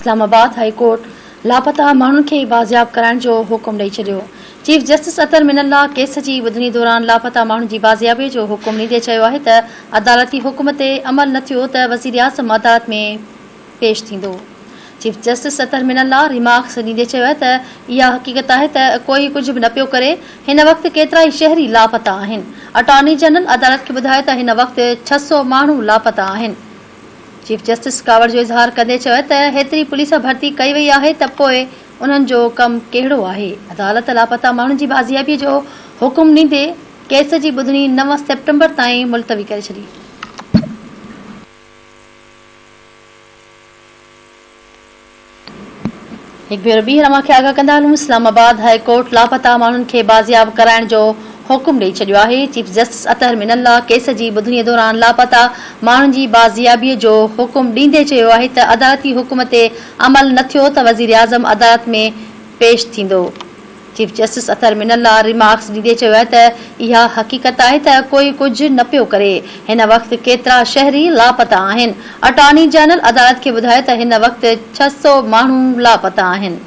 اسلام آباد high court لاپتا ماڻهن کي بازياب ڪرائڻ جو حڪم ڏئي ڇڏيو. Chief justice Athar Minallah case جي ٻڌڻي دوران لاپتا ماڻهن جي بازيابي جو حڪم ڏيندي چيو آهي ته عدالتي حڪم تي عمل نه ٿيو ته وزيراعظم عدالت ۾ پيش ٿيندو. Chief justice Athar Minallah remarks ڏيندي چيو آهي ته اها حقيقت آهي ته ڪوئي ڪجهه به نه پيو ڪري، هن وقت ڪيترائي شهري لاپتا آهن. اٽارني جنرل عدالت کي ٻڌايو ته هن وقت 600 ماڻهو لاپتا آهن. چيف جسٽس ڪاوڙ جو اظهار ڪندي چيو ته هيتري پوليس ڀرتي ڪئي وئي آهي ته پوء انهن جو ڪم ڪهڙو آهي؟ عدالت لاپتا ماڻهن جي بازيابي جو حڪم ڏيندي ڪيس جي ٻڌڻي نو سيپٽمبر تائين ملتوي ڪري ڇڏي. هڪ ڀيرو ٻيهر اوهان کي آگاهه ڪندا هلون اسلام آباد هاء ڪورٽ لاپتا ماڻهن کي بازياب ڪرائڻ جو حڪم ڏئي ڇڏيو آهي، chief justice Athar Minallah case جي ٻڌڻي دوران لاپتا ماڻهن جي بازيابي جو حڪم ڏيندي چيو آهي ته عدالتي حڪم تي عمل نه ٿيو ته وزيراعظم عدالت ۾ پيش ٿيندو. Chief justice Athar Minallah remarks ڏيندي چيو آهي ته اها حقيقت آهي ته ڪوئي ڪجهه نه پيو ڪري، هن وقت ڪيترا شهري لاپتا آهن. اٽارني جنرل عدالت کي ٻڌايو ته هن وقت 600 ماڻهو لاپتا آهن.